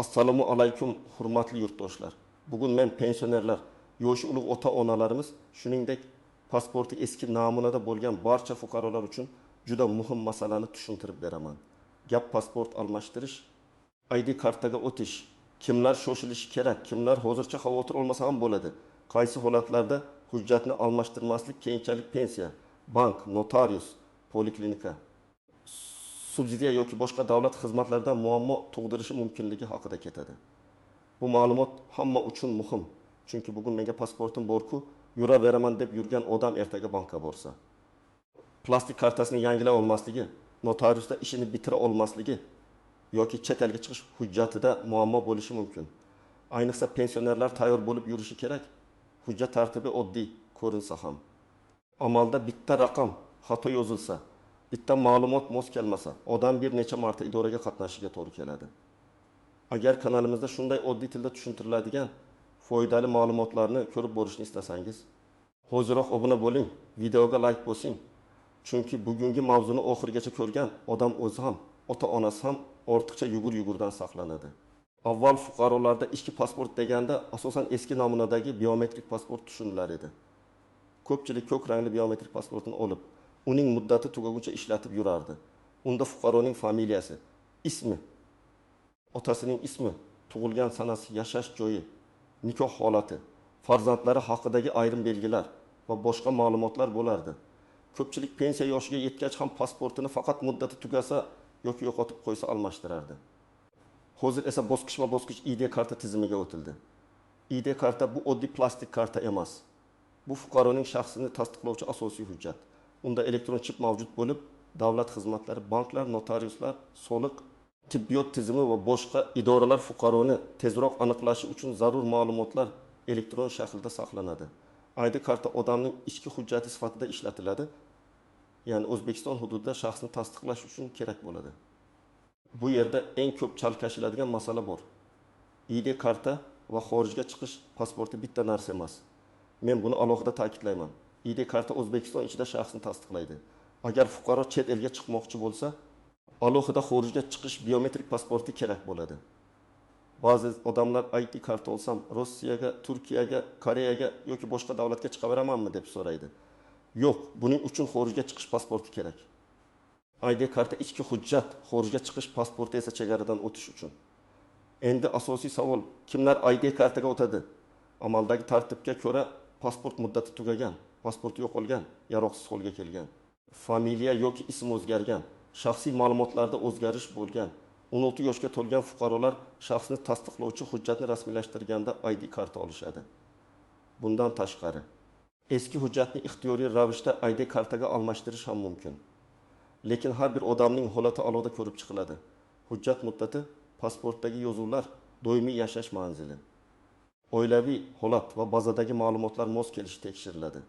Assalomu alaykum, hurmatli yurtdoshlar! Bugun men pensionerlar, yoshi ulug' ota-onalarimiz, shuningdek, pasporti eski namunada bo'lgan barcha fuqarolar uchun juda muhim masalani tushuntirib beraman. Gap pasport almashtirish, ID kartaga o'tish, kimlar shoshilishi kerak, kimlar hozircha xavotir olmasa ham bo'ladi, qaysi holatlarda hujjatni almashtirmaslik keyinchalik pensiya, bank, notarius, poliklinika, subsidiya yoki boshqa davlat xizmatlarida muammo tug'dirishi mumkinligi haqida ketadi. Bu ma'lumot hamma uchun muhim, chunki bugun menga pasportim bor-ku, yuraveraman deb yurgan odam ertaga bankka borsa, plastik kartasini yangilay olmasligi, notariusda ishini bitira olmasligi yoki chet elga chiqish hujjatida muammo bo'lishi mumkin. Ayniqsa pensionerlar tayyor bo'lib yurishi kerak. Hujjat tartibi oddiy ko'rinsa ham, amalda bitta raqam xato yozilsa, bitta ma'lumot mos kelmasa, odam bir necha marta idoraga qatnashishiga to'g'ri keladi. Agar kanalimizda shunday oddiy tilda tushuntiriladigan foydali ma'lumotlarni ko'rib borishni istasangiz, hoziroq obuna bo'ling, videoga like bosing. Chunki bugungi mavzuni oxirigacha ko'rgan odam o'zi ham, ota-onasi ham ortiqcha yugur-yugurdan saqlanadi. Avval fuqarolarda ichki pasport deganda asosan eski namunadagi biometrik pasport tushunilar edi. Ko'pchilik ko'k rangli biometrik pasportini olib, uning muddati tugaguncha ishlatib yurardi. Unda fuqaroning familiyasi, ismi, otasining ismi, tug'ilgan sanasi, yashash joyi, nikoh holati, farzandlari haqidagi ayrim belgilar va boshqa ma'lumotlar bo'lardi. Ko'pchilik pensiya yoshiga yetgach ham pasportini faqat muddati tugasa yoki yo'qotib qo'ysa almashtirardi. Hozir esa bosqichma-bosqich ID karta tizimiga o'tildi. ID karta bu oddiy plastik karta emas. Bu fuqaroning shaxsini tasdiqlovchi asosiy hujjat. Unda elektron chip mavjud bo'lib, davlat xizmatlari, banklar, notariuslar, soliq, tibbiyot tizimi va boshqa idoralar fuqaroni tezroq aniqlashi uchun zarur ma'lumotlar elektron shaklda saqlanadi. ID karta odamning ichki hujjati sifatida ishlatiladi. Ya'ni O'zbekiston hududida shaxsni tasdiqlash uchun kerak bo'ladi. Bu yerda eng ko'p chalkashiladigan masala bor. ID karta va xorijga chiqish pasporti bitta narsa emas. Men buni alohida ta'kidlayman. ID karta O'zbekiston ichida shaxsni tasdiqlaydi. Agar fuqaro chet elga chiqmoqchi bo'lsa, alohida xorijga chiqish biometrik pasporti kerak bo'ladi. Ba'zi odamlar ID karta olsam Rossiyaga, Turkiyaga, Koreyaga yoki boshqa davlatga chiqaveramanmi deb so'raydi. Yo'q, buning uchun xorijga chiqish pasporti kerak. ID karta ichki hujjat, xorijga chiqish pasporti esa chegaradan o'tish uchun. Endi asosiy savol, kimlar ID kartaga o'tadi? Amaldagi tartibga ko'ra pasport muddati tugagan, pasporti yo'qolgan, yaroqsiz holga kelgan, familiya yoki ism o'zgargan, shaxsiy ma'lumotlarda o'zgarish bo'lgan, 16 yoshga to'lgan fuqarolar shaxsni tasdiqlovchi hujjatni rasmiylashtirganda ID karta olishadi. Bundan tashqari, eski hujjatni ixtiyoriy ravishda ID kartaga almashtirish ham mumkin. Lekin har bir odamning holati alohida ko'rib chiqiladi. Hujjat muddati, pasportdagi yozuvlar, doimiy yashash manzili, oilaviy holat va bazadagi ma'lumotlar mos kelishi tekshiriladi.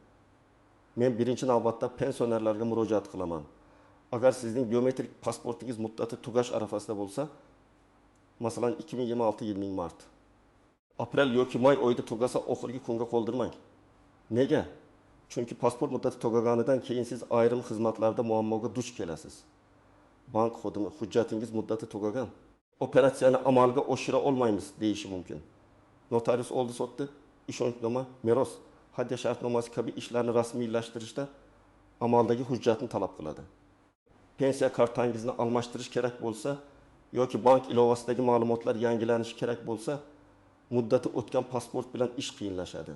Men birinchi navbatda pensionerlarga murojaat qilaman. Agar sizning biometrik pasportingiz muddati tugash arafasida bo'lsa, masalan 2026 yilning mart, aprel yoki may oyida tugasa oxirgi kunga qoldirmang. Nega? Chunki pasport muddati tugaganidan keyin siz ayrim xizmatlarda muammoga duch kelasiz. Bank xodimi hujjatingiz muddati tugagan, operatsiyani amalga oshira olmaymiz deyishi mumkin. Notarius oldi sotdi, ishonchnoma, meros, hadya shartnomasi kabi ishlarni rasmiylashtirishda amaldagi hujjatni talab qiladi. Pensiya kartangizni almashtirish kerak bo'lsa yoki bank ilovasidagi ma'lumotlar yangilanishi kerak bo'lsa, muddati o'tgan pasport bilan ish qiyinlashadi.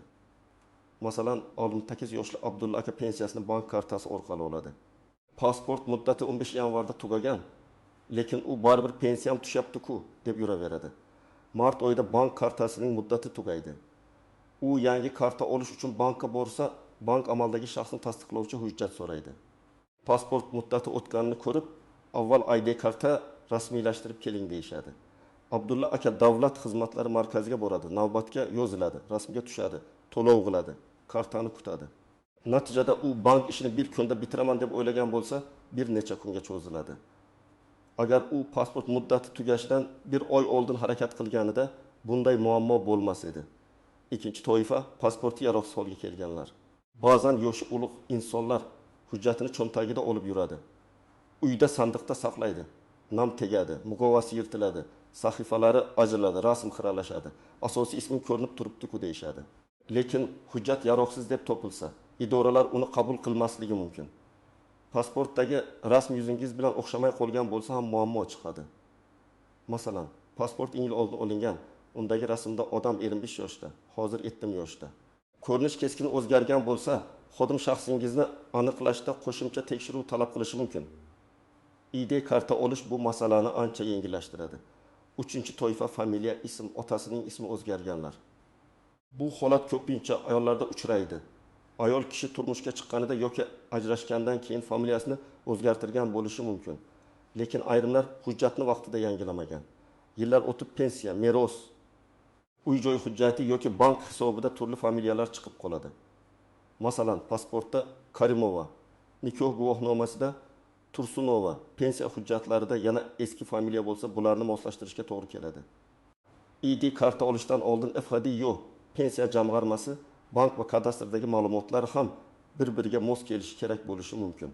Masalan, 68 yoshli Abdulla aka pensiyasini bank kartasi orqali oladi. Pasport muddati 15 yanvarda tugagan, lekin u baribir pensiyam tushyapti-ku deb yuraveradi. Mart oyida bank kartasining muddati tugaydi. U yangi karta olish uchun bankka borsa, bank amaldagi shaxsni tasdiqlovchi hujjat so'raydi. Pasport muddati o'tganini ko'rib, avval ID karta rasmiylashtirib keling deyishadi. Abdulla aka davlat xizmatlari markaziga boradi, navbatga yoziladi, rasmga tushadi, to'lov qiladi, kartani kutadi. Natijada u bank ishini bir kunda bitiraman deb o'ylagan bo'lsa, bir necha kunga cho'ziladi. Agar u pasport muddati tugashidan bir oy oldin harakat qilganida bunday muammo bo'lmas edi. Ikkinchi toifa pasporti yaroqsiz holga kelganlar. Ba'zan yoshi ulug' insonlar hujjatini cho'ntagida olib yuradi. Uyda sandiqda saqlaydi. Nam tegadi, muqovasi yirtiladi, Sahifalari ajraladi, rasm xiralashadi. Asosiy isming ko'rinib turibdi-ku deyishadi. Lekin hujjat yaroqsiz deb topilsa, idoralar uni qabul qilmasligi mumkin. Pasportdagi rasm yuzingiz bilan o'xshamay qolgan bo'lsa ham muammo chiqadi. Masalan, pasport 2 yil oldin olingan, undagi rasmda odam 55 yoshda, hozir 70 yoshda. Ko'rinish keskin o'zgargan bo'lsa, xodim shaxsingizni aniqlashda qo'shimcha tekshiruv talab qilishi mumkin. ID karta olish bu masalani ancha yengillashtiradi. Uchinchi toifa familiya, ism, otasining ismi o'zgarganlar. Bu holat ko'pincha ayollarda uchraydi. Ayol kishi turmushga chiqqanida yoki ajrashgandan keyin familiyasini o'zgartirgan bo'lishi mumkin. Lekin ayrimlar hujjatni vaqtida yangilamagan. Yillar o'tib pensiya, meros, uy-joy hujjati yoki bank hisobida turli familiyalar chiqib qoladi. Masalan, pasportda Karimova, nikoh guvohnomasida Tursunova, pensiya hujjatlarida yana eski familiya bo'lsa, bularni moslashtirishga to'g'ri keladi. ID karta olishdan oldin FHDYO, pensiya jamg'armasi, bank va kadastrdagi ma'lumotlar ham bir-biriga mos kelishi kerak bo'lishi mumkin.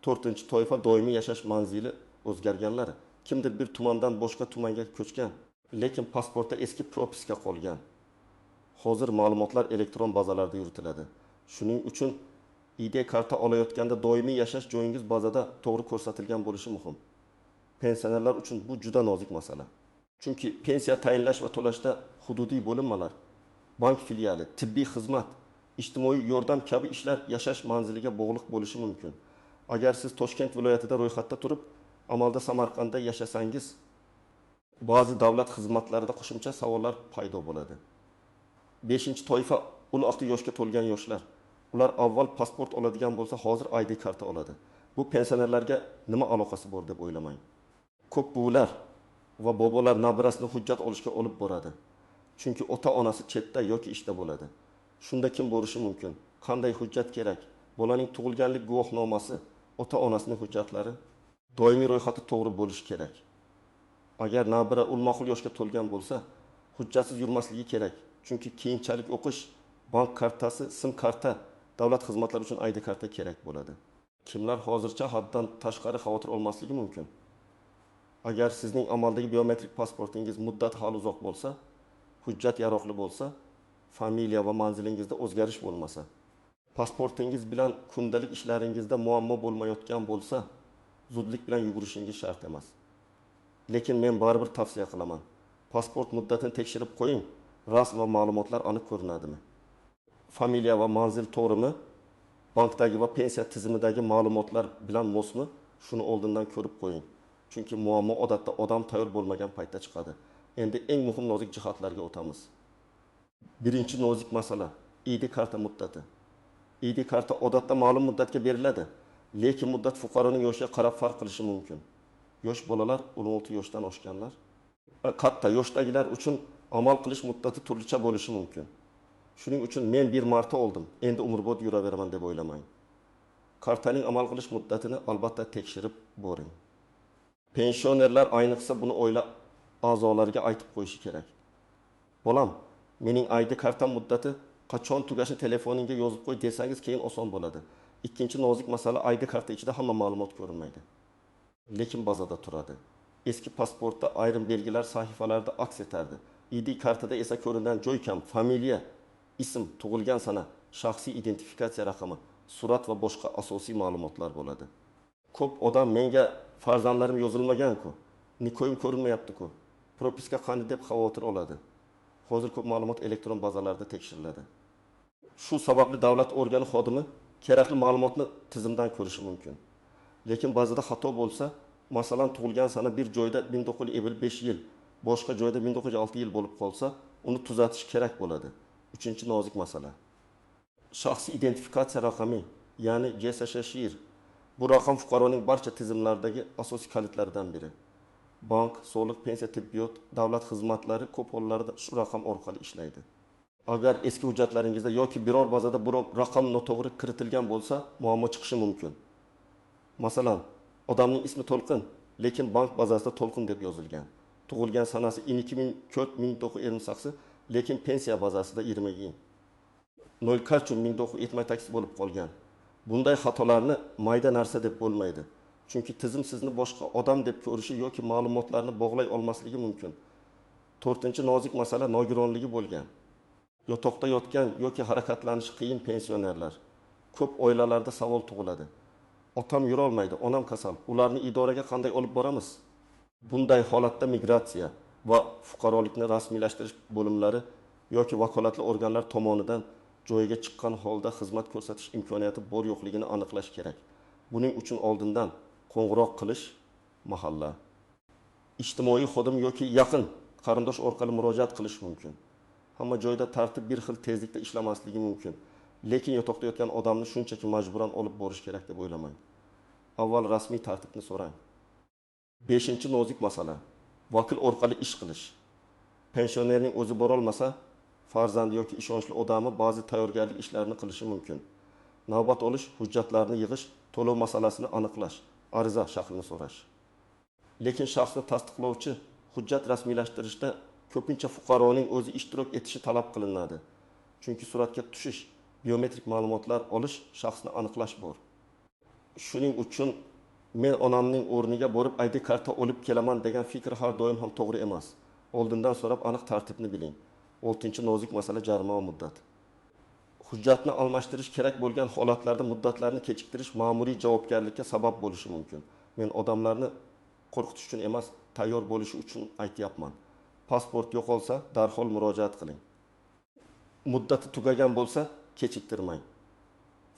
To'rtinchi toifa doimiy yashash manzili o'zgarganlar. Kimdir bir tumandan boshqa tumanga ko'chgan, lekin pasportda eski propiska qolgan. Hozir ma'lumotlar elektron bazalarda yuritiladi. Shuning uchun ID karta olayotganda doimiy yashash joyingiz bazada to'g'ri ko'rsatilgan bo'lishi muhim. Pensionerlar uchun bu juda nozik masala. Chunki pensiya tayinlash va to'lashda hududiy bo'linmalar, bank filiali, tibbiy xizmat, ijtimoiy yordam kabi ishlar yashash manziliga bog'liq bo'lishi mumkin. Agar siz Toshkent viloyatida ro'yxatda turib, amalda Samarqandda yashasangiz, ba'zi davlat xizmatlarida qo'shimcha savollar paydo bo'ladi. 5-toifa 16 yoshga to'lgan yoshlar. Ular avval pasport oladigan bo'lsa, hozir ID karta oladi. Bu pensionerlarga nima aloqasi bor deb o'ylamang. Ko'p buvilar va bobolar nabirasini hujjat olishga olib boradi. Chunki ota-onasi chetda yoki ishda bo'ladi. Shunda kim borishi mumkin? Qanday hujjat kerak? Bolaning tug'ilganlik guvohnomasi, ota-onasining hujjatlari doimiy ro'yxati to'g'ri bo'lishi kerak. Agar nabira ulmaqul yoshga to'lgan bo'lsa, hujjatsiz yurmasligi kerak. Chunki keyinchalik o'qish, bank kartasi, sim karta, davlat xizmatlari uchun ID karta kerak bo'ladi. Kimlar hozircha haddan tashqari xavotir olmasligi mumkin? Agar sizning amaldagi biometrik pasportingiz muddati hali uzoq bo'lsa, hujjat yaroqli bo'lsa, familiya va manzilingizda o'zgarish bo'lmasa, pasportingiz bilan kundalik ishlaringizda muammo bo'lmayotgan bo'lsa, zudlik bilan yugurishingiz shart emas. Lekin men baribir tavsiya qilaman. Pasport muddatini tekshirib qo'ying, rasm va ma'lumotlar aniq ko'rinadimi? Familiya va manzil to'g'rimi? Bankdagi va pensiya tizimidagi ma'lumotlar bilan mosmi? Shuni oldindan ko'rib qo'ying. Chunki muammo odatda odam tayyor bo'lmagan paytda chiqadi. Endi eng muhim nozik jihatlarga o'tamiz. Birinchi nozik masala ID karta muddati. ID karta odatda ma'lum muddatga beriladi, lekin muddat fuqaroning yoshiga qarab farq qilishi mumkin. Yosh bolalar 16 yoshdan oshganlar, katta yoshdagilar uchun amal qilish muddati turlicha bo'lishi mumkin. Shuning uchun men bir marta oldim, endi umrbod yuraveraman deb o'ylamang. Kartaning amal qilish muddatini albatta tekshirib boring. Pensionerlar ayniqsa buni oila a'zolariga aytib qo'yishi kerak. Bolam, mening ID kartam muddati qachon tugashini telefoningga yozib qo'y desangiz keyin oson bo'ladi. Ikkinchi nozik masala ID karta ichida hamma ma'lumot ko'rinmaydi. Lekin bazada turadi. Eski pasportda ayrim belgilar sahifalarda aks etardi. ID kartada esa ko'ringan joy kam, familiya, ism, tug'ilgan sana, shaxsiy identifikatsiya raqami, surat va boshqa asosiy ma'lumotlar bo'ladi. Ko'p odam menga farzandlarim yozilmagan-ku, nikohim ko'rinmayapti-ku, propiska qani deb xavotir oladi. Hozir ko'p ma'lumot elektron bazalarda tekshiriladi. Shu sababli davlat organi xodimi kerakli ma'lumotni tizimdan ko'rishi mumkin. Lekin ba'zida xato bo'lsa, masalan, tug'ilgan sana bir joyda 1955 yil, boshqa joyda 1906 yil bo'lib qolsa, uni tuzatish kerak bo'ladi. Uchinchi nozik masala. Shaxsiy identifikatsiya raqami, ya'ni GSSHIR. Bu raqam fuqaroning barcha tizimlardagi asosiy kalitlaridan biri. Bank, soliq, pensiya, tibbiyot, davlat xizmatlari ko'p hollarda shu raqam orqali ishlaydi. Agar eski hujjatlaringizda yoki biror bazada bu raqam noto'g'ri kiritilgan bo'lsa, muammo chiqishi mumkin. Masalan, odamning ismi To'lqin, lekin bank bazasida To'lqin deb yozilgan. Tug'ilgan sanasi 2004-1958, lekin pensiya bazasida 22. 04-1978 bo'lib qolgan. Bunday xatolarni mayda narsa deb bo'lmaydi. Chunki tizim sizni boshqa odam deb ko'rishi yoki ma'lumotlarni bog'lay olmasligi mumkin. To'rtinchi nozik masala nogironligi bo'lgan, yotoqda yotgan yoki harakatlanishi qiyin pensionerlar. Ko'p oilalarda savol tug'iladi: Otam yurolmaydi, onam kasal, ularni idoraga qanday olib boramiz? Bunday holatda migratsiya va fuqarolikni rasmiylashtirish bo'limlari yoki vakolatli organlar tomonidan joyiga chiqqan holda xizmat ko'rsatish imkoniyati bor-yo'qligini aniqlash kerak. Buning uchun oldindan qo'ng'iroq qilish, mahalla ijtimoiy xodim yoki yaqin qarindosh orqali murojaat qilish mumkin. Hamma joyda tartib bir xil tezlikda ishlamasligi mumkin. Lekin yotoqda yotgan odamni shunchaki majburan olib borish kerak deb o'ylamang. Avval rasmiy tartibni so'rang. Beshinchi nozik masala vakil orqali ish qilish. Pensionerning o'zi borolmasa, farzandi yoki ishonchli odami ba'zi tayyorgarlik ishlarini qilishi mumkin. Navbat olish, hujjatlarni yig'ish, to'lov masalasini aniqlash, ariza shaklini so'rash. Lekin shaxsni tasdiqlovchi hujjat rasmiylashtirishda ko'pincha fuqaroning o'zi ishtirok etishi talab qilinadi. Chunki suratga tushish, biometrik ma'lumotlar olish, shaxsni aniqlash bor. Shuning uchun men onamning o'rniga borib ID karta olib kelaman degan fikr har doim ham to'g'ri emas. Oldindan so'rab aniq tartibni biling. Oltinchi nozik masala jarima va muddat. Hujjatni almashtirish kerak bo'lgan holatlarda muddatlarni kechiktirish ma'muriy javobgarlikka sabab bo'lishi mumkin. Men odamlarni qo'rqitish uchun emas, tayyor bo'lishi uchun aytyapman. Pasport yo'qolsa darhol murojaat qiling. Muddati tugagan bo'lsa kechiktirmang.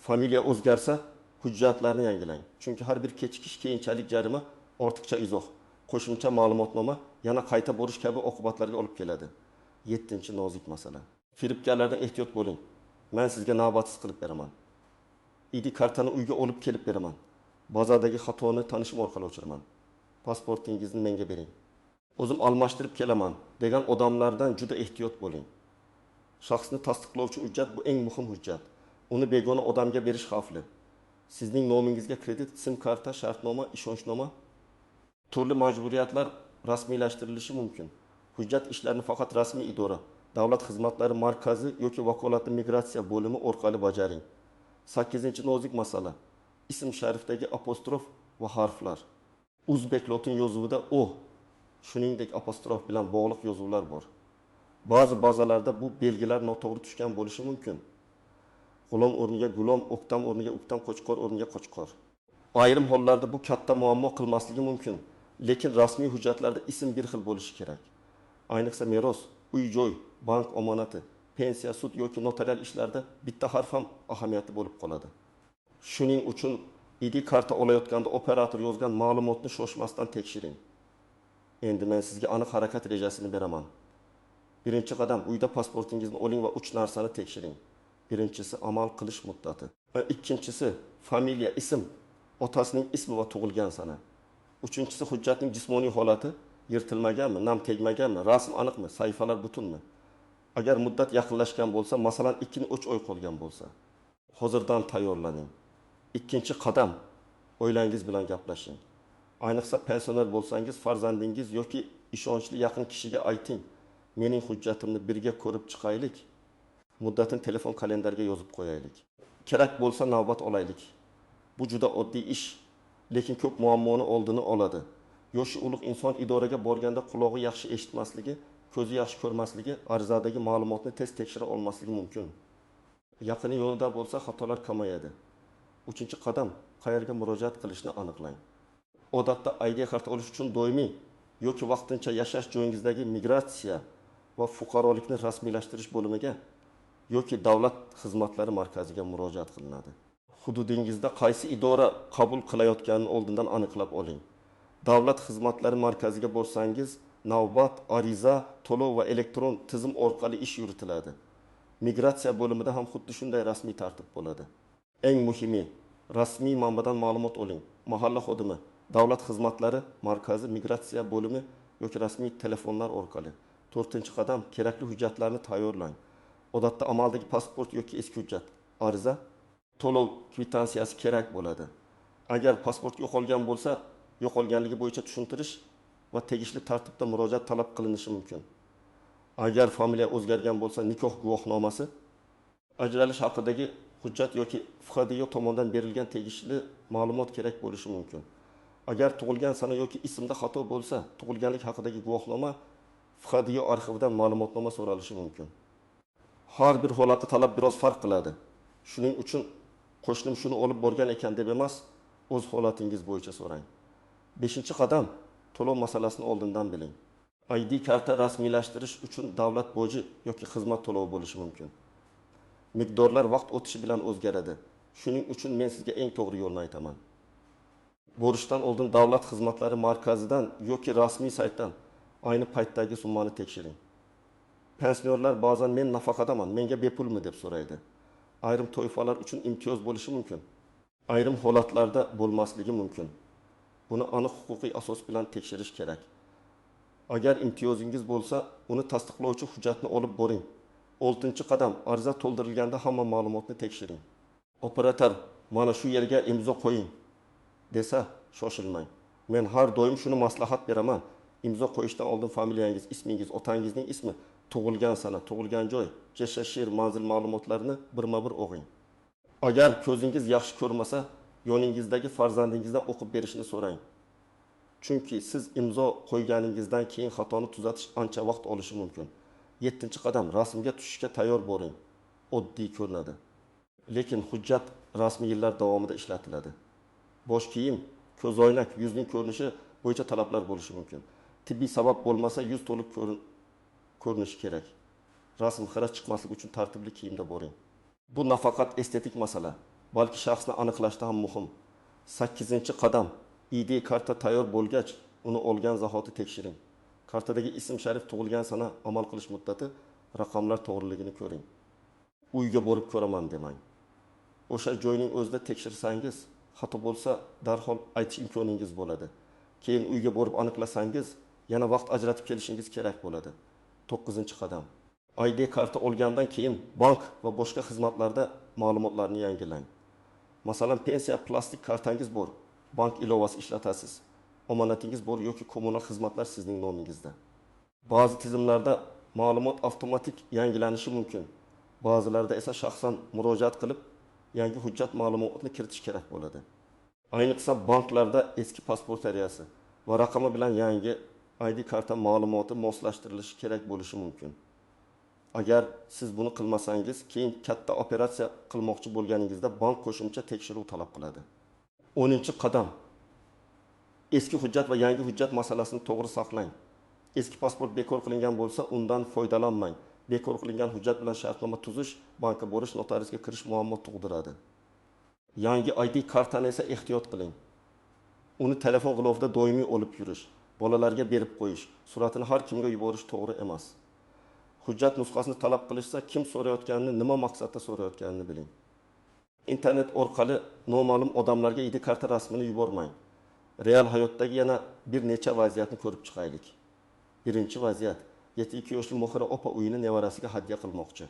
Familiya o'zgarsa hujjatlarni yangilang. Chunki har bir kechikish keyinchalik jarima, ortiqcha izoh, qo'shimcha ma'lumotnoma, yana qayta borish kabi oqibatlarga olib keladi. Yettinchi nozik masala. Firibgarlardan ehtiyot bo'ling. Men sizga navbatsiz qilib beraman. ID kartani uyga olib kelib beraman. Bozordagi xatoni tanishim orqali o'chiraman. Pasportingizni menga bering. O'zim almashtirib kelaman degan odamlardan juda ehtiyot bo'ling. Shaxsni tasdiqlovchi hujjat bu eng muhim hujjat. Uni begona odamga berish xavfli. Sizning nomingizga kredit, sim karta, shartnoma, ishonchnoma, turli majburiyatlar rasmiylashtirilishi mumkin. Hujjat ishlarini faqat rasmiy idora, davlat xizmatlari markazi yoki vakolatli migratsiya bo'limi orqali bajaring. 8. Nozik masala. Ism sharifdagi apostrof va harflar. O'zbek lotin yozuvida o, shuningdek apostrof bilan bog'liq yozuvlar bor. Ba'zi bazalarda bu belgilar noto'g'ri tushgan bo'lishi mumkin. G'ulom o'rniga gulom, o'ktam o'rniga uktam, qo'chqor o'rniga qo'chqor. Ayrim hollarda bu katta muammo qilmasligi mumkin, lekin rasmiy hujjatlarda ism bir xil bo'lishi kerak. Ayniqsa meros, uy-joy, bank omonati, pensiya, sud yoki notarial ishlarda bitta harf ham ahamiyatli bo'lib qoladi. Shuning uchun ID karta olayotganda operator yozgan ma'lumotni shoshmasdan tekshiring. Endi men sizga aniq harakat rejasini beraman. Birinchi qadam uyda pasportingizni oling va 3 narsani tekshiring. Birinchisi amal qilish muddati. Ikkinchisi familiya, ism, otasining ismi va tug'ilgan sana. Uchinchisi hujjatning jismoniy holati, yirtilmaganmi, nam tegmaganmi, rasm aniqmi, sahifalar butunmi? Agar muddat yaqinlashgan bo'lsa, masalan 2-3 oy qolgan bo'lsa, hozirdan tayyorlaning. Ikkinchi qadam oilangiz bilan gaplashing. Ayniqsa pensioner bo'lsangiz, farzandingiz yoki ishonchli yaqin kishiga ayting. Mening hujjatimni birga ko'rib chiqaylik. Muddatini telefon kalendarga yozib qo'yaylik. Kerak bo'lsa navbat olaylik. Bu juda oddiy ish, lekin ko'p muammoni oldini oladi. Yoshi ulug' inson idoraga borganda qulog'i yaxshi eshitmasligi, ko'zi yaxshi ko'rmasligi, arizadagi ma'lumotni tez tekshira olmasligi mumkin. Yaqini yo'lida bo'lsa xatolar kamayadi. Uchinchi qadam qayerga murojaat qilishni aniqlang. Odatda ID karta olish uchun doimiy yoki vaqtincha yashash joyingizdagi migratsiya va fuqarolikni rasmiylashtirish bo'limiga yoki davlat xizmatlari markaziga murojaat qilinadi. Hududingizda qaysi idora qabul qilayotganini oldindan aniqlab oling. Davlat xizmatlari markaziga borsangiz, navbat, ariza, to'lov va elektron tizim orqali ish yuritiladi. Migratsiya bo'limida ham xuddi shunday rasmiy tartib bo'ladi. Eng muhimi, rasmiy manbadan ma'lumot oling. Mahalla xodimi, davlat xizmatlari markazi, migratsiya bo'limi yoki rasmiy telefonlar orqali. To'rtinchi qadam kerakli hujjatlarni tayyorlang. Odatda amaldagi pasport yoki eski hujjat, ariza, to'lov kvitansiyasi kerak bo'ladi. Agar pasport yo'qolgan bo'lsa, yo'qolganligi bo'yicha tushuntirish va tegishli tartibda murojaat talab qilinishi mumkin. Agar familiya o'zgargan bo'lsa, nikoh guvohnomasi, ajralish haqidagi hujjat yoki FHDYO tomonidan berilgan tegishli ma'lumot kerak bo'lishi mumkin. Agar tug'ilgan sana yoki ismda xato bo'lsa, tug'ilganlik haqidagi guvohnoma, FHDYo arxividan ma'lumotnoma so'ralishi mumkin. Har bir holatda talab biroz farq qiladi. Shuning uchun qo'shnim shuni olib borgan ekan deb emas, o'z holatingiz bo'yicha so'rang. Beshinchi qadam: to'lov masalasini oldindan biling. ID karta rasmiylashtirish uchun davlat boji yoki xizmat to'lovi bo'lishi mumkin. Miqdorlar vaqt o'tishi bilan o'zgaradi. Shuning uchun men sizga eng to'g'ri yo'lni aytaman. Borishdan oldin davlat xizmatlari markazidan yoki rasmiy saytdan ayni paytdagi summani tekshiring. Pensionerlar ba'zan men nafaqadaman, menga bepulmi deb so'raydi. Ayrim toifalar uchun imtiyoz bo'lishi mumkin. Ayrim holatlarda bo'lmasligi mumkin. Buni aniq huquqiy asos bilan tekshirish kerak. Agar imtiyozingiz bo'lsa, uni tasdiqlovchi hujjatni olib boring. Oltinchi qadam: ariza to'ldirilganda hamma ma'lumotni tekshiring. Operator mana shu yerga imzo qo'ying desa, shoshilmang. Men har doim shuni maslahat beraman. Imzo qo'yishdan oldin familiyangiz, ismingiz, otangizning ismi, tug'ilgan sana, tug'ilgan joy, yashash manzil ma'lumotlarini birma-bir o'qing. Agar ko'zingiz yaxshi ko'rmasa, yoningizdagi farzandingizdan o'qib berishini so'rang. Chunki siz imzo qo'yganingizdan keyin xatoni tuzatish ancha vaqt olishi mumkin. Yettinchi qadam: rasmga tushishga tayyor bo'ling. Oddiy ko'rinadi. Lekin hujjat rasmiy yillar davomida ishlatiladi. Bosh kiyim, ko'zoynak, yuzning ko'rinishi bo'yicha talablar bo'lishi mumkin. Tibbiy sabab bo'lmasa, yuz to'liq ko'rinishi kerak. Rasm xira chiqmasligi uchun tartibli kiyimda boring. Bu nafaqat estetik masala, balki shaxsni aniqlashda ham muhim. Sakkizinchi qadam: ID karta tayyor bo'lgach, uni olgan zahoti tekshiring. Kartadagi ism sharif, tug'ilgan sana, amal qilish muddati, raqamlar to'g'riligini ko'ring. Uyga borib ko'raman demang. O'sha joyning o'zida tekshirsangiz, xato bo'lsa darhol aytish imkoningiz bo'ladi. Keyin uyga borib aniqlasangiz, yana vaqt ajratib kelishingiz kerak bo'ladi. To'qqizinchi qadam: ID karta olgandan keyin bank va boshqa xizmatlarda ma'lumotlarni yangilang. Masalan, pensiya plastik kartangiz bor, bank ilovasi ishlatasiz, omonatingiz bor yoki kommunal xizmatlar sizning nomingizda. Ba'zi tizimlarda ma'lumot avtomatik yangilanishi mumkin. Ba'zilarda esa shaxsan murojaat qilib, yangi hujjat ma'lumotini kiritish kerak bo'ladi. Ayniqsa banklarda eski pasport seriyasi va raqami bilan yangi ID karta ma'lumoti moslashtirilishi kerak bo'lishi mumkin. Agar siz buni qilmasangiz, keyin katta operatsiya qilmoqchi bo'lganingizda bank qo'shimcha tekshiruv talab qiladi. 10 qadam. Eski hujjat va yangi hujjat masalasini to'g'ri saqlang. Eski pasport bekor qilingan bo'lsa, undan foydalanmang. Bekor qilingan hujjat bilan shartnoma tuzish, bankka borish, notariusga kirish muammo tug'diradi. Yangi ID kartani esa ehtiyot qiling. Uni telefon g'ilofida doimiy olib yurish, bolalarga berib qo'yish, suratini har kimga yuborish to'g'ri emas. Hujjat nusxasini talab qilishsa, kim so'rayotganini, nima maqsadda so'rayotganini biling. Internet orqali noma'lum odamlarga ID karta rasmini yubormang. Real hayotdagi yana bir necha vaziyatni ko'rib chiqaylik. Birinchi vaziyat: 72 yoshli Mohira opa uyini nevarasiga hadya qilmoqchi.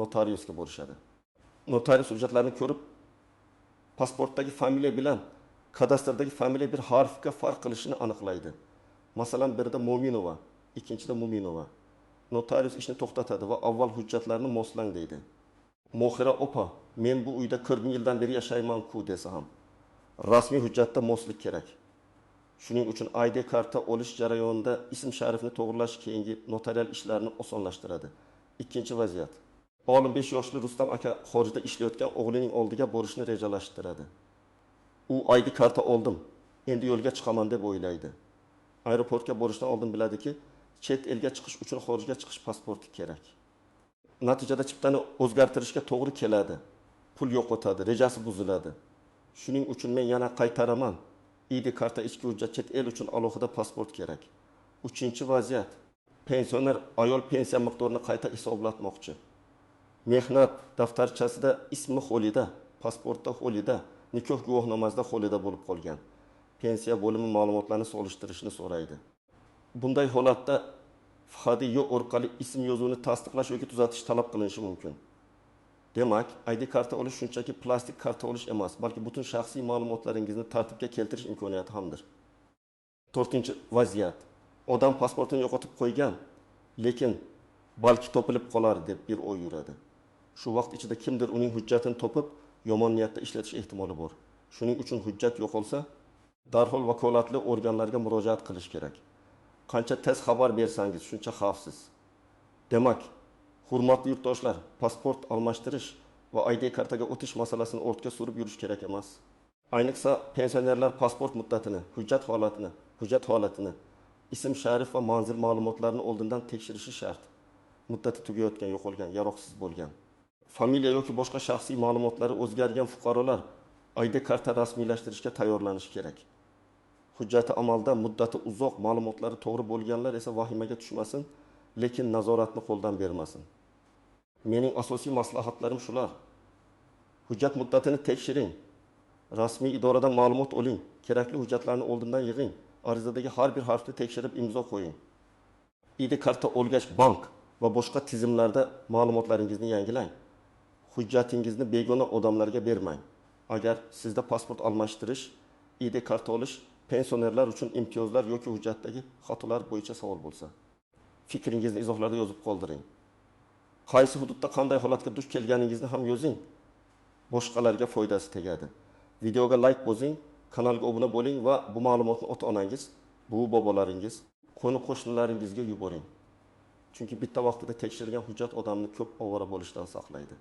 Notariusga borishadi. Notarius hujjatlarni ko'rib, pasportdagi familiya bilan kadastrdagi familiya bir harfga farq qilishini aniqlaydi. Masalan, birida Mo'minova, ikkinchida Muminova. Notarius ishni to'xtatadi va avval hujjatlarni moslang deydi. Mohira opa, men bu uyda 40 yildan beri yashayman-ku desa ham, rasmiy hujjatda moslik kerak. Shuning uchun ID karta olish jarayonida ism sharifni to'g'rilash keyingi notarial ishlarni osonlashtiradi. Ikkinchi vaziyat. 15 yoshli Rustam aka xorijda ishlayotgan o'g'lining oldiga borishni rejalashtiradi. U ID karta oldim, endi yo'lga chiqaman deb o'ylaydi. Aeroportga borishdan oldin biladiki, chet elga chiqish uchun xorijga chiqish pasporti kerak. Natijada chiptani o'zgartirishga to'g'ri keladi. Pul yo'qotadi, rejasi buziladi. Shuning uchun men yana qaytaraman. ID karta ichki hujjat, chet el uchun alohida pasport kerak. Uchinchi vaziyat. Pensioner ayol pensiya miqdorini qayta hisoblatmoqchi. Mehnat daftarchasida ismi Xolida, pasportda Xolida, nikoh guvohnomasida Xolida bo'lib qolgan. Pensiya bo'limi ma'lumotlarni solishtirishni so'raydi. Bunday holatda FHDYo orqali ism yozuvini tasdiqlash yoki tuzatish talab qilinishi mumkin. Demak, ID karta olish shunchaki plastik karta olish emas, balki butun shaxsiy ma'lumotlaringizni tartibga keltirish imkoniyati hamdir. To'rtinchi vaziyat. Odam pasportini yo'qotib qo'ygan, lekin balki topilib qolar deb bir o'y yuradi. Shu vaqt ichida kimdir uning hujjatini topib, yomon niyatda ishlatish ehtimoli bor. Shuning uchun hujjat yo'qolsa, Darhol vakolatli organlarga murojaat qilish kerak. Qancha tez xabar bersangiz, shuncha xavfsiz. Demak, hurmatli yurtdoshlar, pasport almashtirish va ID kartaga o'tish masalasini ortga surib yurish kerak emas. Ayniqsa, pensionerlar pasport muddatini, hujjat holatini, hujjat holatini, ism-sharif va manzil ma'lumotlarini oldindan tekshirishi shart. Muddati tugayotgan, yo'qolgan, yaroqsiz bo'lgan, familiya yoki boshqa shaxsiy ma'lumotlari o'zgargan fuqarolar ID karta rasmiylashtirishga tayyorlanishi kerak. Hujjati amalda, muddati uzoq, ma'lumotlari to'g'ri bo'lganlar esa vahimaga tushmasin, lekin nazoratni qo'ldan bermasin. Mening asosiy maslahatlarim shular. Hujjat muddatini tekshiring. Rasmiy idoradan ma'lumot oling. Kerakli hujjatlarni oldindan yig'ing. Arizadagi har bir harfni tekshirib imzo qo'ying. ID karta olgach bank va boshqa tizimlarda ma'lumotlaringizni yangilang. Hujjatingizni begona odamlarga bermang. Agar sizda pasport almashtirish, ID karta olish, pensionerlar uchun imtiyozlar yoki hujjatdagi xatolar bo'yicha savol bo'lsa, fikringizni izohlarda yozib qoldiring. Qaysi hududda qanday holatga duch kelganingizni ham yozing. Boshqalarga foydasi tegadi. Videoga like bosing, kanalga obuna bo'ling va bu ma'lumotni ota-onangiz, buvi-bobolaringiz, qo'ni-qo'shnilaringizga yuboring. Chunki bitta vaqtida tekshirilgan hujjat odamni ko'p ovora bo'lishdan saqlaydi.